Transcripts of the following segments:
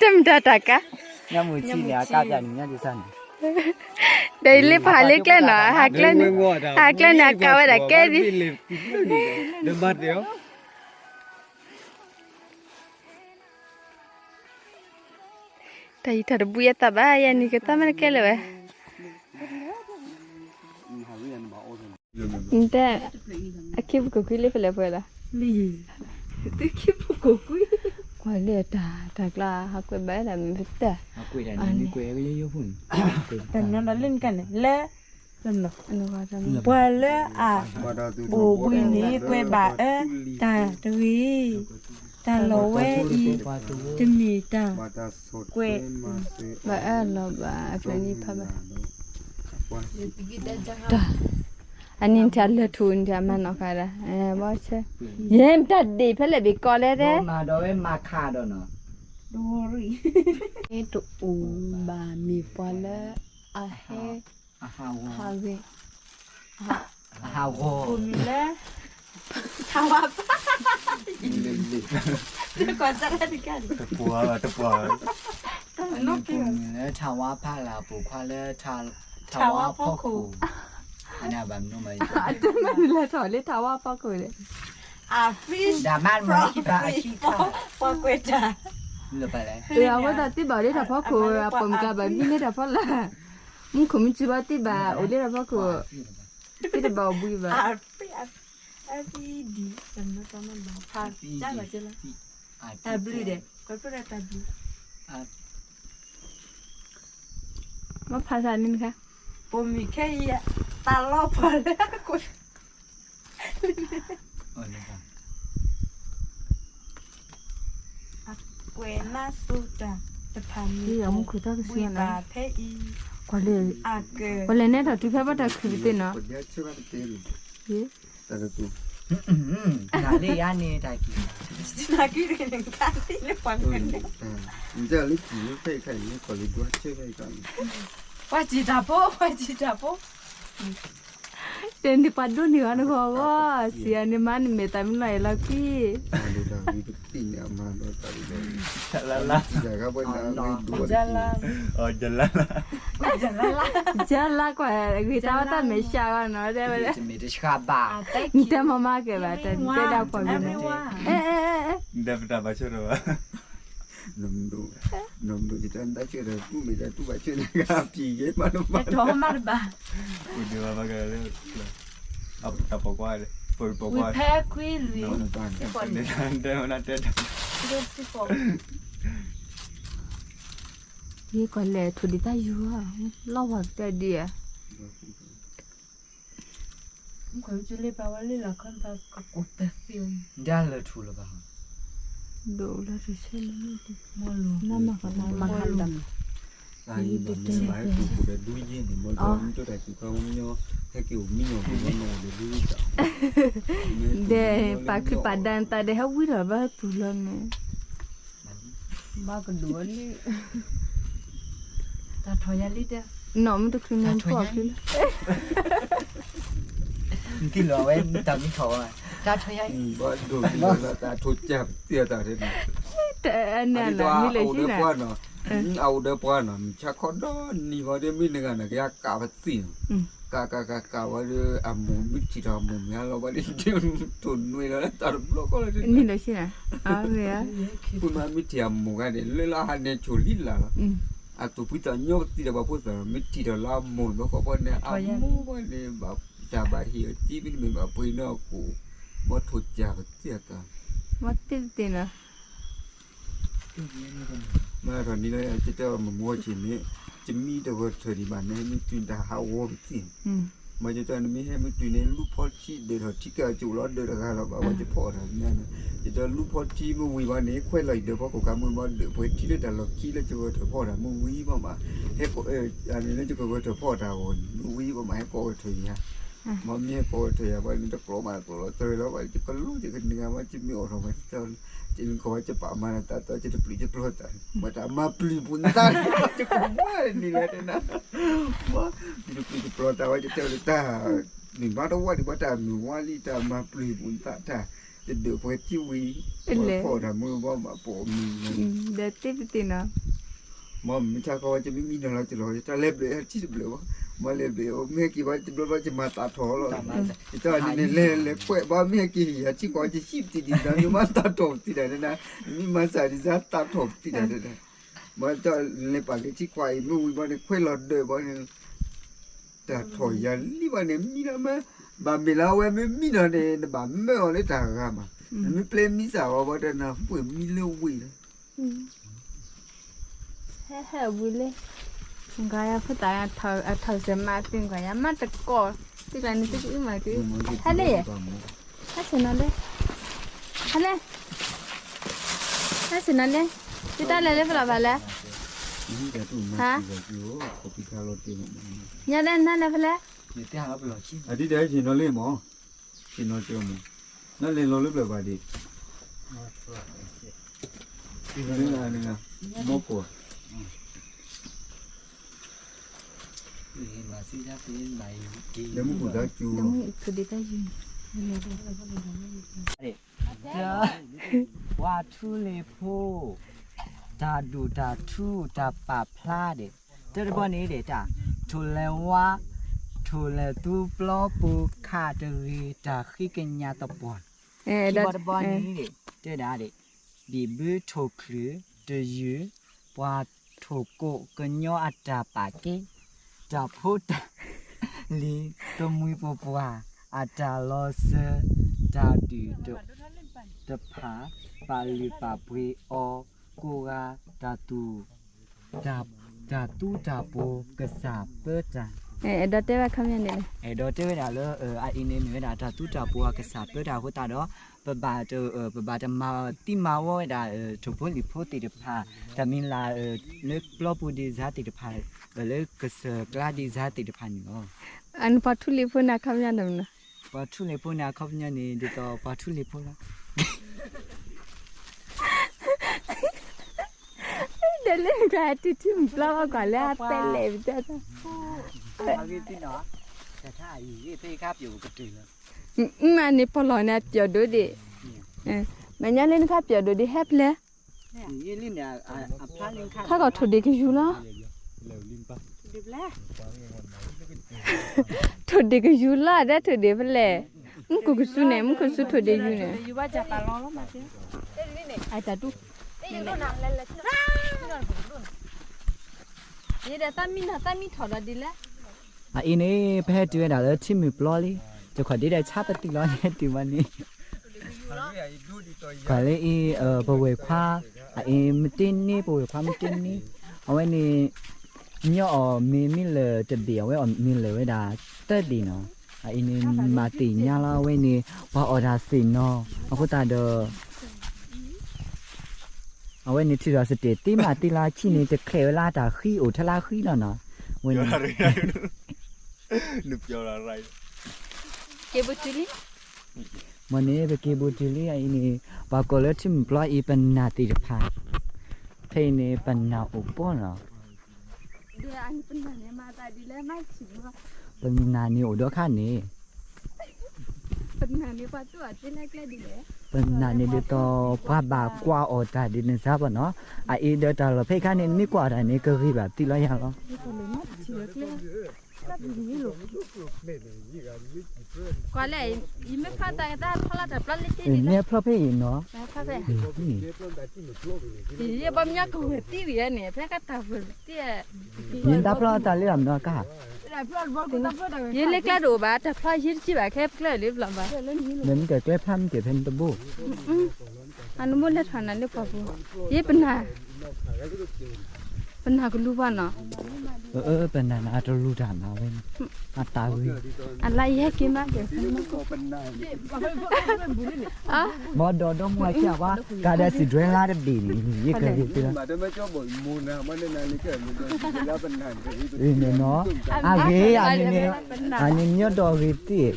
တမ့ၢ်တၢ်တၢ်ကါ, ညၣ်မုၢ်ဆံးန့ၣ် အကါပျၢ်န့ၣ် ညၣ်ဒုးစၢ်န့ၣ်, ဒီးလၢပှၤဟးလၢကျဲနီၤ, ဟးကျဲန့ၣ်, ဟးကျဲန့ၣ် အကါဝဲဒၣ်ကဲဒံး, တၢ်ယံၤတၢ်တဘှံးအသးဘၣ်, ယၤန့ၣ်ကသးမ့ၢ်တကဲလၢၤဝဲ နတဲ, အခံပူၤခိၣ်ခွံလၢဖဲလဲၣ်ပှဲၤလီၤ, သုခံပူၤခိၣ်ခွံ, ကွၢ်လၢတၢ် တၢ်ကျါ ဟးကွဲးဘၣ်ဒၣ်မ့ၢ်ပတၢ်, တၢ်နီၤဒီးလၢနကန့ၣ် လၢ, ပှၤလၢအအိၣ်ဘှံးန့ၣ် ကွဲးဘၣ်အၢ, တၢ်တဂ့ၤ, တၢ်လီၤဝဲအံၤ, တမ့ၢ်တၢ်, ကွဲး ဘၣ်အၢလီၤဘၣ် အကျဲန့ၣ်ဖးဘၣ်, တၢ်, အန့ၣ်ထံၣ်အလၢၢ်ထူၣ်န့ၣ်ထံၣ်အမၤနီၣ်ဃာ်ဒၣ်, ဘီဆၢ, ယဲၢ်မတၤဒ့ၣ်ဖဲလဲၣ်ဘ့ၣ်ကီလဲၣ်တဲ, မၤဒီးဝဲမၤခးဒီးနီၤ, တအိၣ်ဘၣ်မ့ၢ်ပှၤလၢ, အဟဲ, ဟးဂ့ၤ, ဟးဂီၤ, မ့ၢ်လၢ, ထးဝါဖး, တကွၢ်စၢ်လၢတကါန့ၣ်, တပှၤဘၣ်တပှၤ, မ့ၢ်လၢထးဝါဖးလၢအပိာ်ခွါလၢ, ထးဝါဖီခိၣ်, အန့ၣ်ဘၣ်မနုၤမး, အတမ့ၢ်နုၤလၢထီၣ်လၢထးဝါဖီခိၣ်န့ၣ်, အဖံ, ဒၣ်မးနမၤအံၤဘၣ်အဆံးခါ, ပှၤကွဲးတၢ်, အဝဲသ့ၣ်သ့ၣ်ဘၣ်အိၣ်လၢထးဖီခိၣ် အပိာ်မုၣ်ကဘၣ်ဘံလၢထးဖီလာ်, မူခိၣ်မုၢ်စုဘၣ်သ့ၣ်ဘၣ်အိၣ်လၢထးဖီခိၣ်, သ့ၣ်တဘၣ်အိၣ်ဘှံးဘၣ်, အဖံဒံး, တၢ်ဘျုးဒဲး, ကွဲးဖျိဒၣ်တၢ်ဘျုး, မ့ၢ်ဖးသးန့ၣ်တခါ, ပိာ်မုၣ်ခဲအံၤ, တၢ်လီၤပှၤလၢကွဲး ကွဲးနါစိၤတၢ်တဖၣ်န့ၣ်, မူခိၣ်တၢ်ကစၢ်နၤ, ကွၢ်လၢ, ကွၢ်လၢနဲထီၣ်တုၤဖဲဘၣ်တၢ်ခုၣ်ပသ့ၣ်နီၤ, နၤလၢယၤန့ၣ်တၢ်က့ၤ, ပှၤစံးတၢ်ဖိ, ပှၤစံးတၢ်ဖိ, တဲန့ၣ်ပှၤဒိးန့ၢ်ဂီၤနဂီၢ်ဂီၢ်, စံးယၤန့ၣ်မၤနမဲာ်သးမ့ၢ်နီၢ်အံၤလီၤကွံာ်, တၢ်လၢ, ကလါ, ကလါကွၢ်, ဂ့ၤတၢ်ဝဲတၢ်မဲာ်ဆှးဂီၢ်နီၤ, တဲဝဲ, နတဲမၤမၤကဲဘၣ်, တၢ်တဲဒၣ်ကွၢ်ဂ့ၤ, နတဲပတၢ်ဘၣ်ဆၢထၢၣ်ဘၣ် နမဒိး, နမဒိးယတၢ်နတၢ်ဆၢထၢၣ်တူၢ်မ့ၢ်တၢ်တူၢ်ဘၣ်ဆၢထၢၣ်ဂၤပျံၤယဲမးတဘၣ်, တၢ်တဘၣ်, တၢ်ပိာ်ကွၢ်, တၢ်ပိာ်ကွၢ်, တဲမနတဲတၢ်, ယကွၢ်လဲၣ်ထိၣ်ဒံးတၢ်ယူၤ, လီၤဝါကတၢၢ်ဒံးဧါ ဒ်လၢထူလၢဘၣ်, မၤလီၤ, တၢ်အံၤဘၣ်မ့ၢ်ဘၣ်ဟဲတူၢ်ပူၤဒီးဒူယ့ၢ်န့ၣ် မ့ၢ်တမ့ၢ်တၢ်စူၤခါမ့ၢ်ညီ, ဟဲက့ၤအိၣ်မံညီမ့ၢ်ညီနအိၣ်ဒီးဒူယ့ၢ်တၢ်, ဒဲးပာ်ချံပာ်ဒၣ်နသးဒီးဟဲဝံထီၣ်ဘၣ်ဟဲတူၢ်လီၤန့ၣ် ဘၣ်ကဒိၣ်လံ, တၢ်ထီၣ်ယၤလံတဲ, နီၢ်မ့ၢ်တချုးန့ၣ်ကီၢ်ချံလံ, နထံၣ်လီၤဝဲတၢ်မံထီၣ်ဝဲ, တၢ်ထီၣ်ယၤ, ဘၣ်ဒိၣ်လီၤတၢ်ထိၣ်ကၢ်ပသံအတၢ်တဲန့ၣ်, အအိၣ်ဒီးပှၤနီၤ, အအိၣ်ဒီးပှၤနီၤ မုၢ်ဆါခီဒီနံၤဝဲဒီးမ့ၢ်နဂၤန့ၣ် ကယၤကးပသံနီၤ, ကးကးကးကးဝဲဒီး အမိၢ်မ့ၢ်ထံၣ်ထီၣ်အမိၢ်မ့ၢ်ဟါလီၤဝဲဒီး ထိၣ်နွဲလီၤလၢတၢ်တဘျီဃီလီၤ, ပှၤမ့ၢ်ထံၣ်အမိၢ်ဂၤန့ၣ် လၢလၢဟးန့ၣ်ဆိၣ်လံလၢ်လီၤ, အတူၢ်ဖှံသးညီပသံဒီးပှၤဖိသၣ် မ့ၢ်ထံၣ်ထီၣ်လၢအမိၢ်ဘျီဃီပှၤန့ၣ် အမိၢ်ဝဲန့ၣ် ဘၣ်တၢ်ဘၣ်ဟ့ၣ်အီၤကံမ့တမ့ၢ်ဘၣ်ပှ့ၤန့ၢ်အီၤကိၣ်, ဘၣ်ထိၣ်ကၢ်ပသံအတၢ် မၤထီၣ်နံၤလၢ ယတဲအီၤမ့ၢ်မ့ၢ်ဝဲက့ၤန့ၣ်, ယမံတဂၢၢ်ထၢၣ်ဒံးဘၣ်န့ၣ် မ့ၢ်တုၤတၢ်ဟးဂီၤပသံ, မ့ၢ်ယတဲနမ့ၢ်ဟဲမ့ၢ်တုၤန့ၣ် လူၤဖီထံဒၢးထီၣ်ထံကၢ်ကၠိလီၤဒၢးတဂၤလီၤဘၣ်ဝဲယဖီၣ်တၢ်န့ၣ်, ယတဲလူၤဖီထံမ့ၢ်ဝံၤဘၣ်န့ၣ် ခွဲးလီၤယဒၢးဖီခိၣ်ခါမုၢ်ဘၣ်ဒၢးပှဲၤထံလၢတၢ်လီၢ်ခံလၢယဂၢၢ်ထၢၣ်ဖီၣ်တၢ်မ့ၢ်ဝံၤဘၣ်မး, ဟဲကီး, လၢယဂၢၢ်ထၢၣ်ဖီၣ်တၢ်အဂီၢ်န့ၣ် မ့ၢ်ဝံၤဘၣ်မး ဟဲကီးဂၢၢ်ထၢၣ်ယၤ မ့ၢ်မ့ၢ်ဟဲကီးဂၢၢ်ထၢၣ်ယၤဘၣ်န့ၣ် တကျိးမးတကျိးလီၤတရၢလီၤဘၣ် ယကလူယကနံၤဂၤမး ယမ့ၢ်အိၣ်ထီၣ်ဘၣ် ယတဲအီၤလၢ ယကီးဝဲယပာ်မၤနၤတၢ်တီ ယတပျုၢ်ယပျီၤတၢ် မ့ၢ်တၢ်မၤပျုၢ်ပူၤနသး ယကမၤန့ၣ်လီၤတဲနၤ ယတပျုၢ်ယပျီၤတၢ်ဝဲ ယတဲအီၤလၢတၢ် မ့ၢ်ဘၣ်တဝါဒံးဘၣ်တၢ်မုၢ်ဝါလံ တၢ်မၤပျုၢ်ပူၤနသးတၢ် တဒုးပှဲၤထံဝံၤ, လဲၤဖီၣ်တၢ်မုၢ်ဘၣ်ဘၣ်ပိာ်မံၤ, ဒီးတ့ပတ့နီၤ, မ့ၢ်မ့ၢ်ဆါခီဝဲ ယမ့ၢ်မံနီၤလီၤကလီၤ တၢ်လဲၤဘျုးထံတဘျုးဘၣ်, မ့ၢ်လဲၤဘျုး မ့ၢ်ဟဲက့ၤဘၣ်တဘျီဘျီ ယမၤသးထီၣ်လီၤ, ယတၢ်န့ၣ်လဲၤလဲၤကွဲးဘၣ် မ့ၢ်ဟဲက့ၤ ယထံၣ်ကီး ယဟံၣ်ပတံၤဒံး ယမၤသးထီၣ်ပတံၤဒၣ်ဒၣ်, မ့ၢ်မၤစၢ်ဒံးစၢ်သးထီၣ်ပတံၤဒၣ်ဒၣ်, မ့ၢ်တၢ်လဲၤပာ်က့ၤထံခွါအံၤ မ့ၢ်ဝံၤဘၣ်န့ၣ် ခွဲးလီၤဒၢးဘၣ်န့ၣ် တၢ်ထီၣ်ယၤလံဘၣ်န့ၣ် မံလီၤမး, ဘၣ်မ့ၢ်လၢအဝဲမ့ၢ်မံနီၤန့ၣ် နဘၣ်မၢအီၤလၢတၢ်ဂၤမး, နမ့ၢ်ပျဲမံစၢ်အီၤဘၣ်ဒီး နပှ့ၤမံလၢဝ့ၢ်လီၤ. ဟဲဟဲဝံၤလံ, အထီၣ်စဲးမးသ့ၣ်ကွၢ်ယၤ မးတကိး, သ့ၣ်ကျါန့ၣ် သုကအုမၤက့ၤ, ဟဲလံ, ဟဲဆ့ၣ်နီၤလံ, ဟဲလံ, ဟဲဆ့ၣ်နီၤလံ, သုတၢ်လဲၤလၢဖဲလဲၣ်ဖဲလဲၣ်, ဟါ, ညါလၢနလဲၤဖဲလဲၣ်, အဒ်တဲဆ့ၣ်နီၤလံမး, ဆ့ၣ်နီၤကၠီမး, နလဲၤလီၤလၢပျၢၤဘၣ်ဒံး, မီၢ်ကိၢ် လၢမူခိၣ်တၢ်ကၠူ, ပှၤထူလံၤဖိ, တၢ်ဒိၣ်တၢ်ထူ တၢ်ပာ်ဖျါဒီး, တၢ်တဘီန့ၣ်ဒီးတၢ်, ထိၣ်လဲၤဝါ, ထိၣ်လဲၤသူပျီပူၤခးတဂ့ၤ တၢ်ဃ့ကညးသပှၢ်, ခံဘီတဘီန့ၣ်ဒီး, တဲဒၣ်ဒီး, ဘံၣ်ဘုထိၣ်ချုးတယုၢ်, ပှၤထိၣ်ကိးကညီအတၢ်ပာ်ကဲ, တၢ်ဖိတၢ်လံၤ တမှံၤပပှၢ် အတၢ်လီၤစၢၤ, တၢ်ဒုၣ်တဖၣ် ပာ်လုၢ်ပာ်ပှ့ၤအီၤကိးဂၤ, တၢ်သူတၢ်ပှီၤကစၢ်ပၢတၢ်, အဲၣ်ဒိးတဲဝဲဒၣ်လၢ အအံၤန့ၣ်မ့ၢ်ဝဲဒၣ်တၢ်သူတၢ်ပှီၤအကစၢ်ပၢတၢ်အဃိသတးဒီး, ပဘၣ်တမၤသံမၤဝီဝဲဒၣ် ထိၣ်ဖိလံၣ်ဖိသ့ၣ်တဖၣ်, တၢ်မံၤလၢ် လၢပျီပူၤဒံးစါသ့ၣ်တဖၣ်, လၢကစၢၢ်ကျါဒံးစါသ့ၣ်တဖၣ်န့ၣ်လီၤ. အန့ၣ်ပှၤထူလံၤဖိန့ၣ်အခီပညီန့ၣ်မနီၤ, ပှၤထူလံၤဖိန့ၣ်အခီပညီန့ၣ် ဒ်သိးပှၤထူလံၤဖိလီၤ. ဒီးလၢနကဟဲတုၤထံမုၢ်ပျီဘၣ်ကွၢ်လၢအပဲလဲၣ်ပတဲ, မ့ၢ်န့ၣ်ပီၣ်လီၤန့ၣ် အပျီၣ်ဒိၣ်ဒံး, မ့ၢ်ညါလၢနခါပျီၣ်ဒိၣ်ဒံးဟဲဖျဲၣ်, ခါကီးထိၣ်ဒံးကယူၤလီၤ, ထိၣ်ဒံးကယူၤလီၤ ဒီးထိၣ်ဒံးဖဲလဲၣ်, မုၢ်ခုၣ်ကစူန့ၣ် မုၢ်ခုၣ်ကစူထိၣ်ဒံးယူၤန့ၣ်, ယဲဒၣ်တၢ်မံနီၤတၢ်မံထီၣ်ဒီးဒ်လဲၣ်. အအံၤန့ၣ် ပဟဲတုၤဝဲဒၣ်လၢထံမုၢ်ပျီလံ, တခီဒ်ဒီးဆါပသံလီၤ ဟဲတုၤဘၣ်န့ၣ်, ကွၢ်လၢအံၤ ပဝဲၢ်ခွါ, အအံၤမ့ၢ်တ့န့ၢ် ပဝဲၢ်ခွါမ့ၢ်တ့န့ၢ်, အဝဲန့ၣ် ညီအီၣ်မ့ၤမ့ၢ်လၢာ်တဘ့ၣ် အဝဲအီၣ်မ့ၤလၢာ်ဝဲဒၣ်သၢဘ့ၣ်နီၤ, အအံၤန့ၣ် မၤသ့ၣ်ညါလီၤ အဝဲန့ၣ် ပှၤအီၣ်တၢ်သ့ၣ်နီၤ, အဃိသတးဒီး အဝဲန့ၣ်ထုးထီၣ်စတဲာ်သ့မးသ့လၢအဆံၣ်န့ၣ် တချဲးဝဲလၢတၢ်ဃံအိၣ်ထဲလၢဃံလီၤနီၤ, ဝဲန့ၣ် က့ၤဘူးတုၤလံ, မ့ၢ်န့ၣ် ပက့ၤဘူးတုၤလံအံၤန့ၣ်, ပှၤကိးလၢထံမုၢ်ပျီအံၤ ပနၢ်သ့ၣ်တဖၣ်, ဖဲအံၤန့ၣ် ပနၢ်အိၣ်ပီၢ်နီၤ, ပနၢ်န့ၣ်အိၣ်ဒီးခါန့ၣ် ပနၢ်န့ၣ်ဒ်သိး ပှၤဘၣ်ကွၢ်အီၣ်တၢ်ဒ်န့ၣ်စါဘၣ်နီၤ, အအံၤဒီးတၢ်လီၢ်ဖဲခါန့ၣ် နမ့ၢ်ကွၢ်အီၣ်တၢ်န့ၣ် ကဂ့ၤဘၣ်သံလီၤယၤလီၤ. ကွၢ်လဲၣ်, ယမ့ၢ်ဖျီတၢ်ကတၢၢ်ဖျီလၢတ့ၢ်န့ၣ်လီၤ, ယဘၣ်မညါကဝဲၤတံၢ်ဝံၤန့ၣ် ဖဲကတၢၢ်ဝဲၤတံၢ်, ယတၢ်ဖျီတၢ်လၢအမနီၤကါ, ယလၢကျဲတအိၣ်ဘၣ် တၢ်ဖျီယဲတက့ၢ်ဘၣ် ခဲကျဲလၢပျီဘၣ်, မ့ၢ်မ့ၢ်ကကျဲဖျါမ့ၢ်ကဲဖဲနတဘိ အနဘိလဲၤထီၣ်နၤလၢပှၢ်ပူၤ, ယပနၢ်, ပနၢ်ကလူၤပှၤနီၤ, အၢ ပနၢ်နၤတလူၤတၢ်နၤဝဲန့ၣ်, အတၢ်ဂ့ၤ, အလါယဟဲက့ၤမးကဲ, မ့ၢ်ဒီးဒီမါဝၤခံဂၤဘၣ်, ကါဒီးစံးဒွဲလါတဘ့ၣ်န့ၣ် ယကဂ့ၤသ့လီၤ, န့ၣ်နီၤ, အဂ့ၤ အန့ၣ်န့ၣ်, အန့ၣ်မ့ၢ်ဒီးဂ့ၤသ့,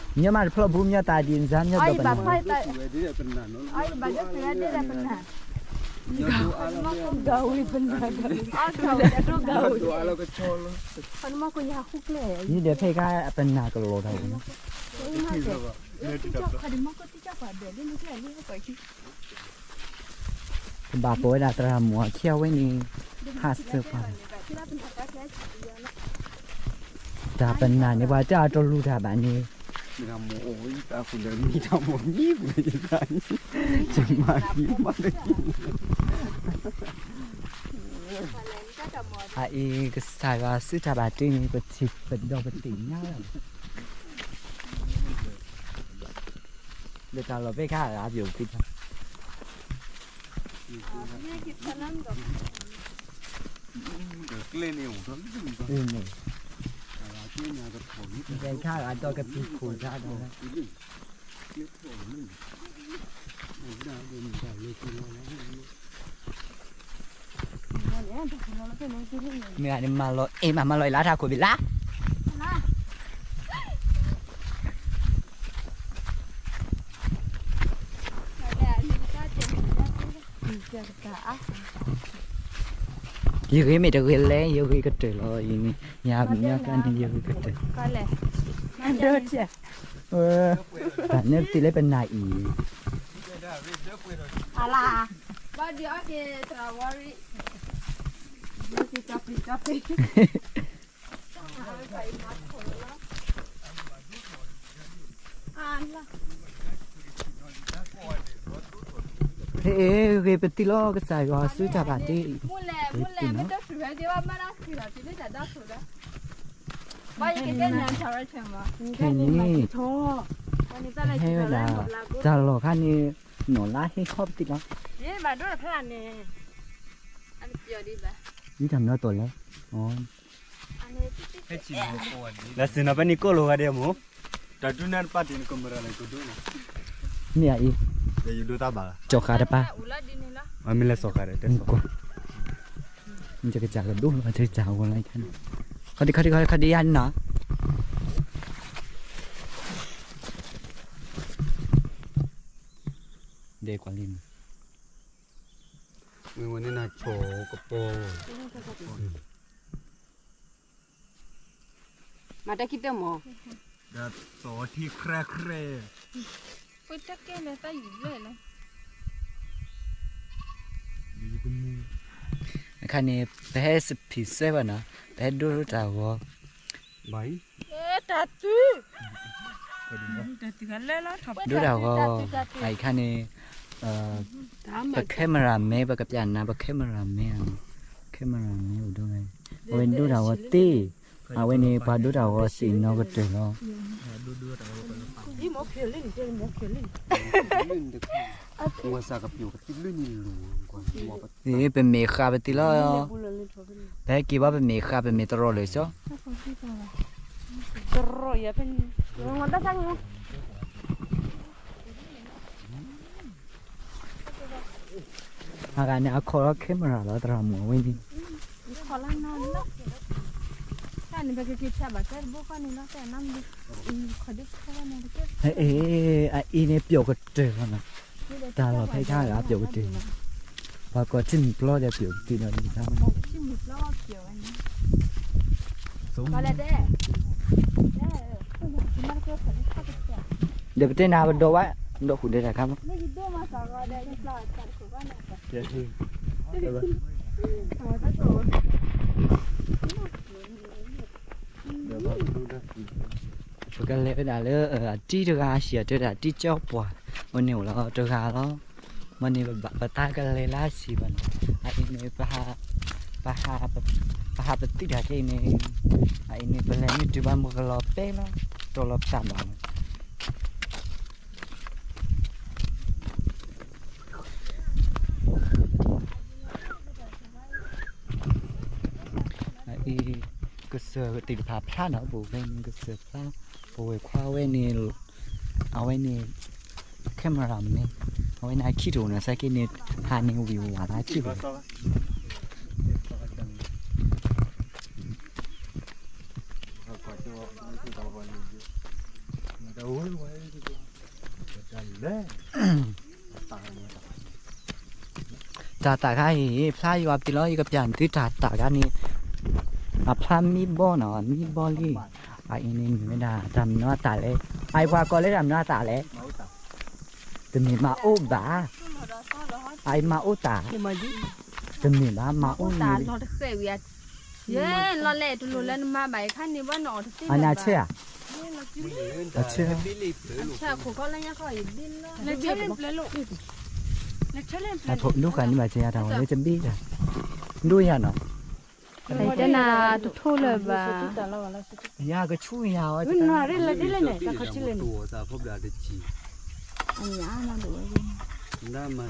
မ့ၢ်မးတဖျီၣ်ဘူး မ့ၢ်သးဒ်န့ၣ်စါ မ့ၢ်ဒီးပနၢ် ယံၤဒီးဖဲခါပနၢ်ကလီၤတၢ်ဝဲန့ၣ်, ပဘၣ်ပိာ်ဝဲဒၣ်သရၣ်မုၣ်အခံအဝဲန့ၣ်, ဟးစၢၤပှၤ, တၢ်ပနၢ်န့ၣ် ပှၤတဲအတလူၤတၢ်ဘၣ်န့ၣ်, အအံၤကစၢ်ယွၤစုတၢ်ဘၣ်တ့န့ၣ် ပထံၣ်ပဒီပသ့ၣ်ညါလီၤ. လၢတၢ်လီၢ်ဖဲခါအဂၤပျိာ်သံ, ဖဲခါအဂၤဒီးကပံာ်ခိၣ်တၢ်ဒီး မ့ၢ်ဂ့ၤန့ၣ်မၤလီၤ, အ့ၣ်မၤမၤလီၤအံၤလၢထးခိၣ်ဘ့ၣ်လါ. ယဂ့ၤမ့ၢ်တဂ့ၤလဲၣ်, ယဂ့ၤကတၢၢ်လီၤ, ယၤမ့ၢ်ကန့ၣ် ယဂ့ၤကတၢၢ်, တၢ်န့ၣ်တံၢ်လၢပနၢ်အံၤ, ဟ့ၣ်ဂ့ၤပသံလီၤ ကစၢ်ယွၤစုတၢ်ဘၣ်တ့, ဖဲန့ၣ်, ဟဲဝဲဒၣ်, တၢ်လီၢ်ခါန့ၣ်, နီၢ်လါဟ့ၣ်ခီပသံလီၤ, ယတၢ်မၤနီၢ်တီၢ်လဲၣ်, လၢစ့ၢ်နီၤ ပှၤန့ၣ်ကိၣ်လိာ်ဂၤဒဲးမ့ၢ်, တၢ်ဒုးနၢ်တပၣ်တ့ၢ်နကမၤရၤလၢကဒိၣ်နီၤ, မ့ၢ်အအံၤ, ကၠီၤဃာ်တပၣ်, မ့ၢ်လဲၤစီၤဃာ်ဒီးတဲစီၤ, ကကစၢ်ကဒိၣ်လီၤ ကကစၢ်ဝဲလီၤ, ခီဒံခီဒံခီဒံယါနီၤ, ဒဲကွၢ်လံ, မ့ၢ်ဝဲန့ၣ်နၤဆီၣ်ကပီၤ မၤတၢ်ခံတၢၢ်မး, ဒီးသီထံခရဲခရဲ, အခါန့ၣ် ပဟဲစဖံးစဲဘၣ်နီၤ, ပဟဲဒိတၢ်ဂီၤ, တၢ်တုၤ ဒိတၢ်ဂီၤ, အအံၤခါန့ၣ်, ပ camera man ပကပျၢ်နၤ ပ camera man, camera man အိၣ်ဒိဝဲ, အဝဲဒိတၢ်ဂီၤသ့, အဝဲန့ၣ်ပှၤဒိတၢ်ဂီၤစ့ၢ်နီၤကတၢၢ်လီၤ, ပမ့ၢ်ဃာ်ပသံလီၤ, ပဟဲက့ၤဘၣ်ပမ့ၢ်ဃာ်ပမ့ၢ်တရီလၢာ်စီ အဂၤန့ၣ် အခီၣ်လီၤ camera လီၤ သရၣ်မုၣ်အဝဲန့ၣ်, အအံၤန့ၣ်ပျီၢ်ကတၢၢ်လီၤနီၤ, တၢ်လီၢ်ဖဲခါဂၤပျီၢ်ကတၢၢ်, ပှၤကိးထံမုၢ်ပျီဒီးပျီၢ်ကတၢၢ်ဒီး ဒီးပတဲနၤပဒိးဝဲ, ဒိးဃုာ်ဒီးတၢ်ခါမး, ပကလဲၤဝဲဒၣ်လၢ အတံၤတဂၤ ဟံၣ်အတၢ်တၢ်တံၤကၠီပှၢ်, အဝဲန့ၣ်အိၣ်လီၤတဂၤလီၤ, မ့ၢ်န့ၣ်ပသးကလဲၤလၢဟံၣ်ဘၣ်န့ၣ်, အအံၤန့ၣ် ပဟးပသံတၢ်ခဲအံၤန့ၣ်, အအံၤန့ၣ် ပလဲၤမ့ၢ်တုၤဘၣ်မုၢ်ကလီၤပဲလီၤ, တီၢ်လီၤပသးဘၣ်လီၤ. အအံၤ ကစၢၢ်သ့ၣ်တဖၣ်ဖျါနီၤ, ပဝဲန့ၣ်ကစၢၢ်ဖျါ, ပဝဲခွါဝဲန့ၣ်, အဝဲန့ၣ် camera man, အဝဲန့ၣ်အခံတအိၣ်နီၤ, စဲက့န့ၣ် ဟးန့ၣ်ဝံၤဝၤလၢခံတအိၣ် တၢ်သၣ်ခါအံၤ ဖျါယွၤပတံၤလီၤ, ယကပျၢ်သုတၢ်သၣ်ခါန့ၣ်, အဖျါမံဘီနီၤ, မံဘီလံ, အအံၤန့ၣ်မ့ၢ်ဝဲဒၣ်တၢ်မနုၤအသၣ်လဲၣ်, အအံၤပှၤကိးလၢတၢ်မနုၤအသၣ်လဲၣ်, တမ့ၢ်မၤအိၣ်ဘၣ်, အအံၤမၤအိၣ်တၢ်, တမ့ၢ်ဘၣ် မၤအိၣ်တၢ်လီၤတဃဲးဝံၤ, ယဲလီၤလဲၣ် တလိၣ်လၢနမၤဘၣ်အံၤခါန့ၣ်ဘၣ်နီၤ အီၤတသ့လၢၤဘၣ်, အဆၢ, အဆၢ, အဖိလူဃာ်န့ၣ်ဘၣ် ကယၤတၢ်ဝဲလၢတဘ့ၣ်တၢ်, ဒိၣ်ယၤနီၤ, တဲနၤတထိၣ်လၢၤဘၣ်, ယကဆူယၤအီၤ, အမၤ